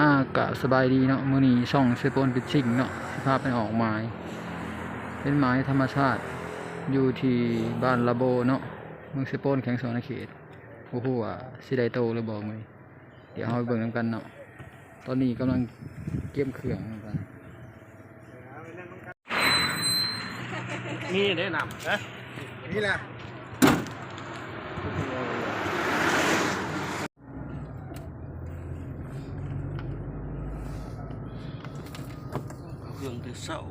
ອາ ກະສະບາຍດີເນາະ, ມື້ນີ້ຊ່ອງເຊໂປນຟິດຊິງເນາະ ຊິພາໄປອອກໝາຍ ເປັນໝາຍທຳມະຊາດ ຢູ່ທີ່ບ້ານລະໂບເນາະ ເມືອງເຊໂປນ ແຂວງສະຫວັນນະເຂດ. ບໍ່ຮູ້ວ່າຊິໄດ້ໂຕຫຼືບໍ່ມື້ນີ້ ດຽວເຮົາໄປເບິ່ງນຳກັນເນາະ. ຕອນນີ້ກຳລັງກຽມເຄື່ອງນຳກັນ. ມີເດ້ນ້ຳ ຮະ? ມີແຫຼະ ເອົາເຄື່ອງແຕ່ເຊົ້າ.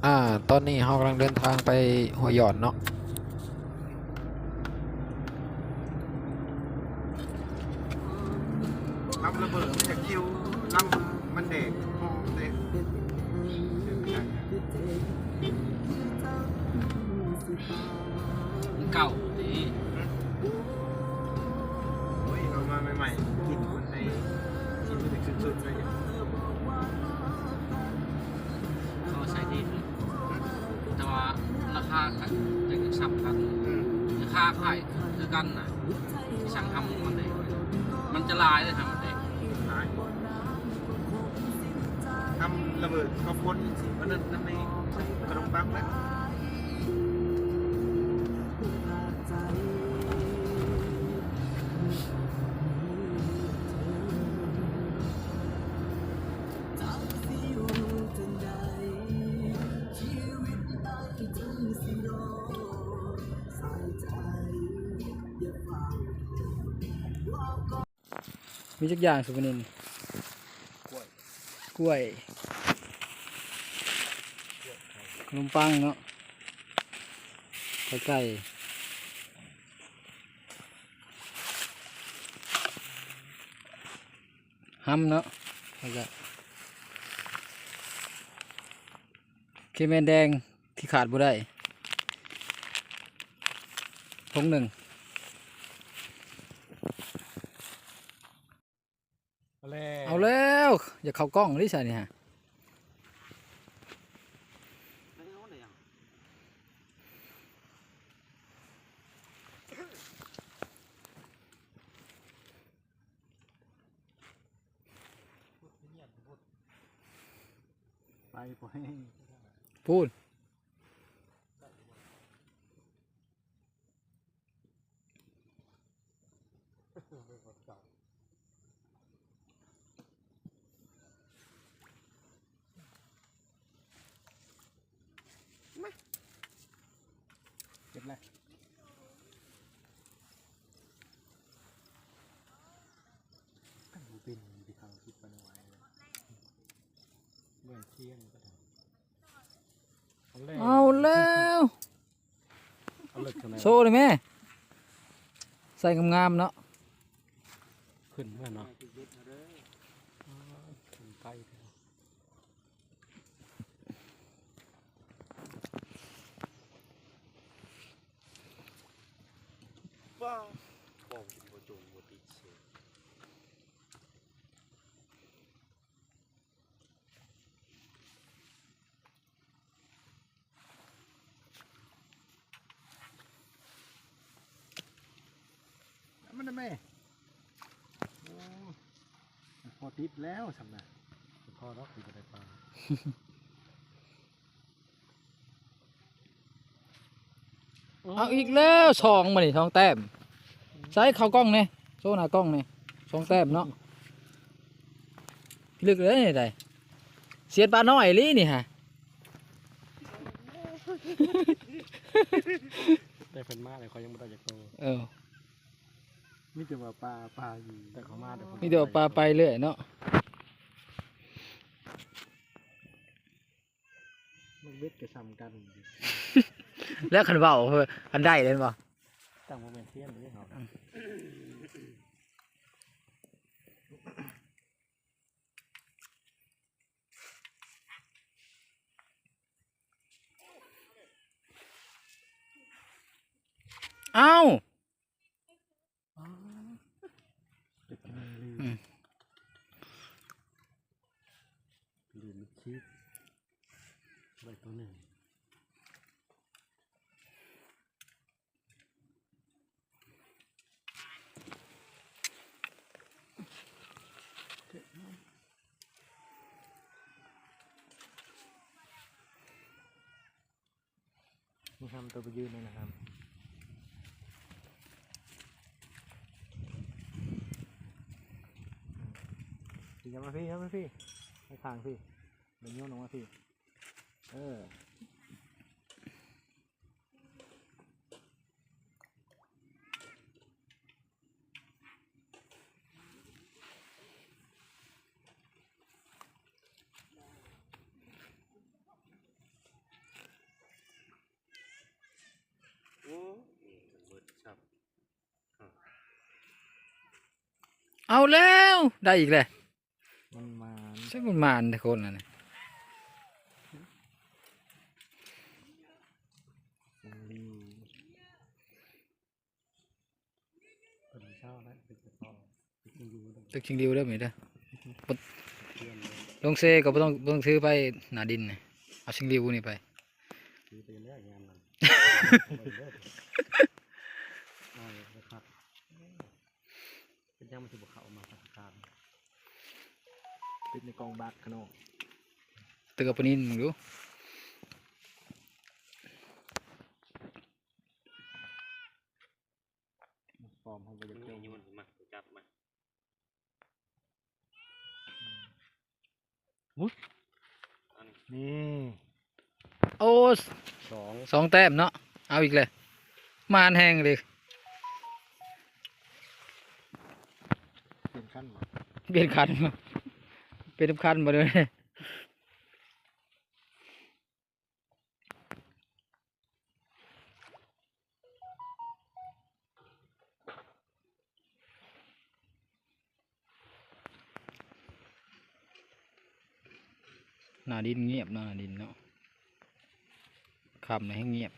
ອາ ຕອນນີ້ເຮົາກຳລັງເດີນທາງໄປຫ້ວຍຢອດເນາະ. ລຳລະເບີດມັນຈະຄິວ ລຳມັນແດງຫອມເດ້. ມັນເກົ່າເດ້. ໂອ້ຍ ເອົາມາໃໝ່ໆ ກິນຄົນໄທ ກິນມັນຈະຄືນສົດໃຈ. ເຂົາໃສ່ດີ ແຕ່ວ່າລາຄາກໍຈະສ່ຳກັນ ອືມ ລາຄາຂາຍຄືກັນນະ. ສັ່ງທຳມັນເດ້ ມັນຈະຫຼາຍເດ້ ທຳມັນເດ້ ຫຼາຍ ທຳລະເບີດເຂົ້າປົນຈັ່ງຊີ້ ມັນນັ້ນ ນຳໃນຂະໜົມປັງແຫຼະ. ມີຈັກຢ່າງຊຸມື້ນີ້? ກ້ວຍ ກ້ວຍ ຂະໜົມປັງເນາະ ໄຂ່ໄກ່ ຮຳເນາະ ແລ້ວກະເຄແມນແດງທີ່ຂາດບໍ່ໄດ້ ຖົງໜຶ່ງ. ເອົາແລ້ວ ເອົາແລ້ວ ຢາກເຂົ້າກ້ອງເລີຍຊະນີ້ຮະ. ໄປບໍ່ແຮງ ພຸ້ນ. ມາ ເກັບແລ້ວ ຄັນບໍ່ເປັນ ຊິເຂົ້າຄິດປານວາຍເລີຍ ເບິ່ງຄຽນກໍໄດ້. ເອົາແລ້ວ ເອົາແລ້ວ ເອົາເລິກເທົ່າໃດ ໂຊເລີຍແມ່ ໃສ່ງາມໆເນາະ ຂຶ້ນເມືອເນາະ ຂຶ້ນໄປ. ວ້າວ ກ້ອງກິນບໍ່ຈົງບໍ່ຕິດເສຍ. ເອົາມັນນະແມ່ ໂອ້ ພໍຕິດແລ້ວຊ່ຳນະ ພໍດອກ ຊິບໍ່ໄດ້ປາ. ເອົາອີກແລ້ວ ສອງ ບາດນີ້ ສອງແຕ້ມ. ໃສ່ເຂົ້າກ້ອງແດ່ ໂຊໜ້າກ້ອງແດ່ ສອງແຕ້ມເນາະ. ພິລຶກເລີຍນີ້ໄດ໋ ສຽນປານ້ອຍອີ່ຫຼີນີ້ຫະ. ແຕ່ເພິ່ນມາແລ້ວ ຂ້ອຍຍັງບໍ່ໄດ້ຈັກໂຕ. ເອີ ມີແຕ່ວ່າປາ ປາຢູ່ ແຕ່ເຂົາມາ ມີແຕ່ວ່າປາໄປເລື້ອຍເນາະ. ມັກເບັດກໍຊ່ຳກັນ ແລ້ວຄັນເວົ້າ ຄັນໄດ້ແມ່ນບໍ່? ຕັ້ງບໍ່ແມ່ນຊຽນເດ້ເຮົານະ. ອ້າວ ອໍ ລືມ ລືມຄລິບໄວ້ຕົວໜຶ່ງ. ນີ້ ຫ້າມໂຕໄປຢືນນັ້ນນະ ຫ້າມ ພີ່ ເຂົ້າມາພີ່ ເຂົ້າມາພີ່ ໄປຂ້າງພີ່ ໄປໂຍນອອກມາພີ່ ເອີ. ໂອ້ ເບິດຊັບ ເອົາແລ້ວ ໄດ້ອີກແລ້ວ ມັນໝານ ໃຊ່ ມັນໝານແທ້ຄົນນັ້ນນະ ຕຶກຊິງລິວເດີ ມື້ນີ້ເດີ ລົງເຊກໍບໍ່ຕ້ອງ ບໍ່ຕ້ອງຖືໄປໜ້າດິນນີ້ ເອົາຊິງລິວນີ້ໄປ ຖືໄປແລ້ວຍາມນັ້ນ ເອົາໄປເດີ ເອົາໄປຄັກ ເປັນຫຍັງມັນຊິບໍ່ເຂົ້າມາທະນາຄານ ຕິດໃນກ່ອງບັກຂະນ້ອຍ ເຕືອປານິນມຶງດູ. ປອມເຮົາບໍ່ຢາກຈົ່ມ ນີ້ ໂອ້ ສອງ ສອງແຕ້ມເນາະ ເອົາອີກແລ້ວ ໝານແຮງເລີຍ ປ່ຽນຄັນບໍ່ ປ່ຽນຄັນບໍ່ ປ່ຽນນຳຄັນບໍ່ເດີ. ໜ້າດິນງຽບເນາະ ໜ້າດິນເນາະ ຄ່ຳແລ້ວແຮ່ງງຽບ.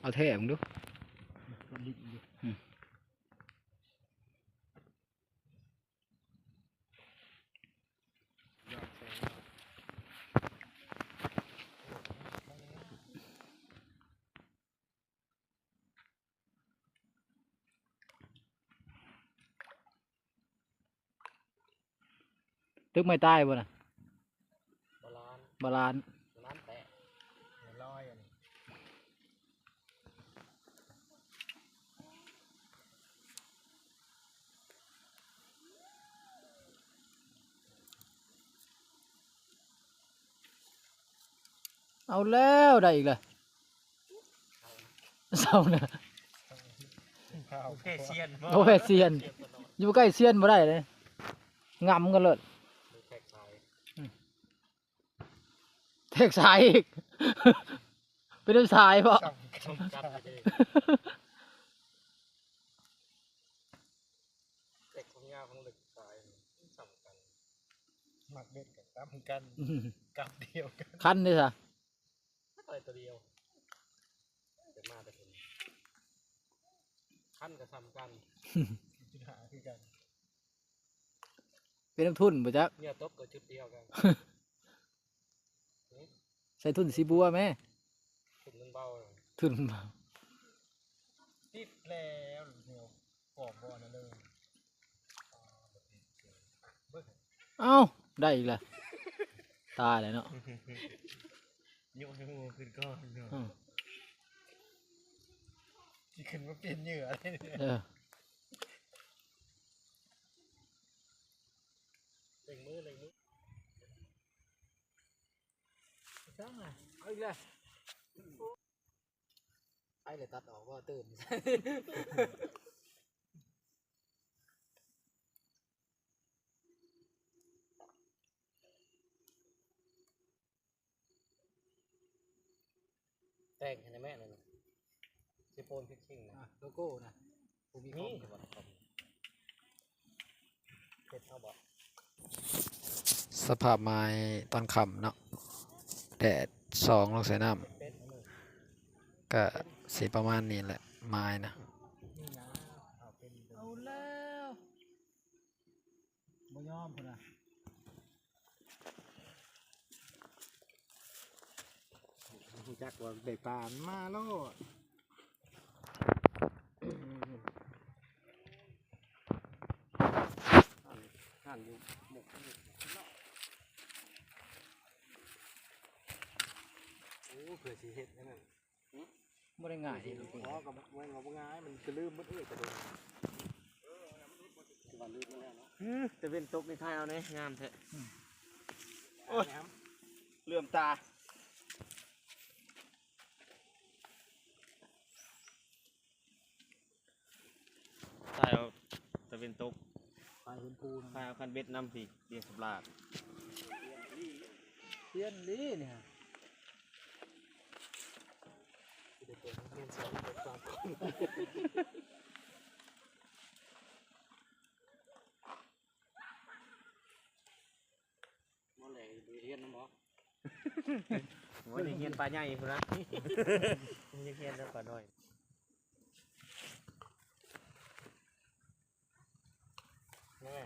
ເອົາແທ້ເບິ່ງດູ ຕຶກໄມ້ຕາຍບໍ່ນະ? ບາລານ ບາລານ ບາລານແຕກ ລອຍອັນນີ້. ເອົາແລ້ວ ໄດ້ອີກແລ້ວ ເຊົານະ ບໍ່ແພ້ຊຽນ ບໍ່ແພ້ຊຽນ ຢູ່ໃກ້ຊຽນບໍ່ໄດ້ເດ້ ງຳກັນໂລດ ແທກສາຍ ອືມ ແທກສາຍອີກ ເປັນນຳສາຍບໍ? ສ່ຳກັນເດ້ ແຕ່ຄວາມຍາວຂອງເຫຼັກສາຍມັນສ່ຳກັນ ໝາກເບັດກໍສ່ຳກັນ ອືມ ກັບດຽວກັນ ຄັນເດ້ຊະ ໄດ້ໂຕດຽວ ຈະມາແຕ່ເພິ່ນ ຄັນກໍສ່ຳກັນ ຈຸດຫ້າຄືກັນ. ເປັນນຳທຸ່ນບໍ່ຈັກ ເຫຍື່ອຕົກກໍຈຸດດຽວກັນ ໃສ່ທຸ່ນສີບົວແມ້ ທຸ່ນມັນເບົາ ທຸ່ນມັນເບົາ ຕິດແລ້ວ ປອກບໍ່ອັນນັ້ນເລີຍ ເອົ້າ ໄດ້ອີກແລ້ວ ຕາຍແລ້ວເນາະ ຍົກໃຫ້ໝູ່ຂຶ້ນກ່ອນເນາະ ອືມ ຊິຂຶ້ນມາປ່ຽນເຫຍື່ອ ເອີ. ເລັ່ງມື ເລັ່ງມື ຊ່າງນະ ເອົາອີກແລ້ວ ໄປເລີຍ ຕັດອອກ ບໍ່ຕື່ມ ແຕ່ງໃຫ້ແດ່ແມ່ນັ້ນນະ ຊິໂປນພິກຄິງນະ ອາ ໂລໂກ້ນະ ບໍ່ມີຄອມ ມີຢູ່ບໍ່ນະຄອມ ເຮັດເອົາບໍ່? ສະພາບໝາຍຕອນຄ່ຳເນາະ ແດດສ່ອງລົງໃສ່ນ້ຳ ກະຊິປະມານນີ້ແຫຼະ ໝາຍນະ ເອົາແລ້ວ ບໍ່ຍອມພຸ້ນນະ. จักว่าได้ปลามันมาโลด หันอยู่หมก โอ้ เพื่อสิเฮ็ดอันนั้น บ่ได้ง่ายเด้ อ๋อ ก็บ่ บ่ง่าย มันก็ลืมหมด เอ้ย กระโดด คือว่าลืมมาแล้วเนาะ อือ ตะเว็นตกนี่ถ่ายเอาแหน่ งามแท้ โอ้ย เหลื่อมตา ถ่ายเอาตะเว็นตก ถ่ายเห็นภูนำ ถ่ายเอาคันเบ็ดนำสิ เลี้ยงสำราญ เปลี่ยนลีนี่ฮะ บ่แล เฮียนนำบ่ โอ้ย ได้เฮียนปลาใหญ่พุ้นนะ ยังเฮียนนำปลาน้อย แม่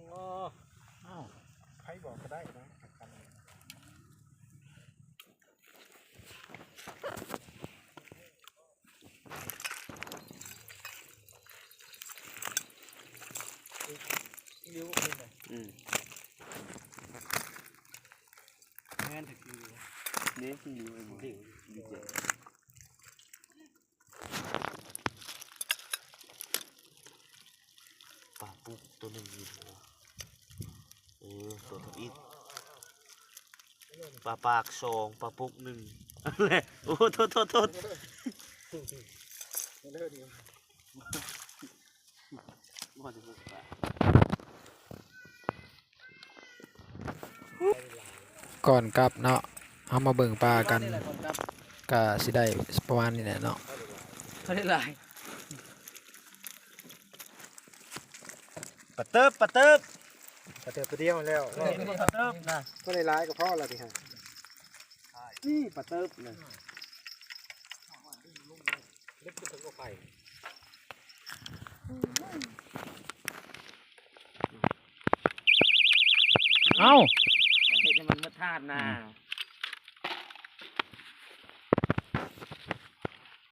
โอ้ อ้าว ไผบอกก็ได้นะ อืม แม่นแต่คือ นี่คืออยู่ไอ้หมอ ปลาปุกตัวหนึ่งอยู่ เออ ตัวทำอิฐ ปลาปากสอง ปลาปุกหนึ่ง โอ้ โทษ โทษ โทษ ก่อนกลับเนาะ เฮามาเบิ่งปลากัน นี่แหละก่อนกลับ ก็สิได้ประมาณนี้แหละเนาะ บ่ได้หลาย ปลาเติบ ปลาเติบ ปลาเติบตัวเดียวแล้ว เออ ปลาเติบนะ บ่ได้หลายก็พอแล้วนี่ฮะ นี่ปลาเติบนะ เอ้า เฮ็ดให้มันหมดธาตุนะ อืม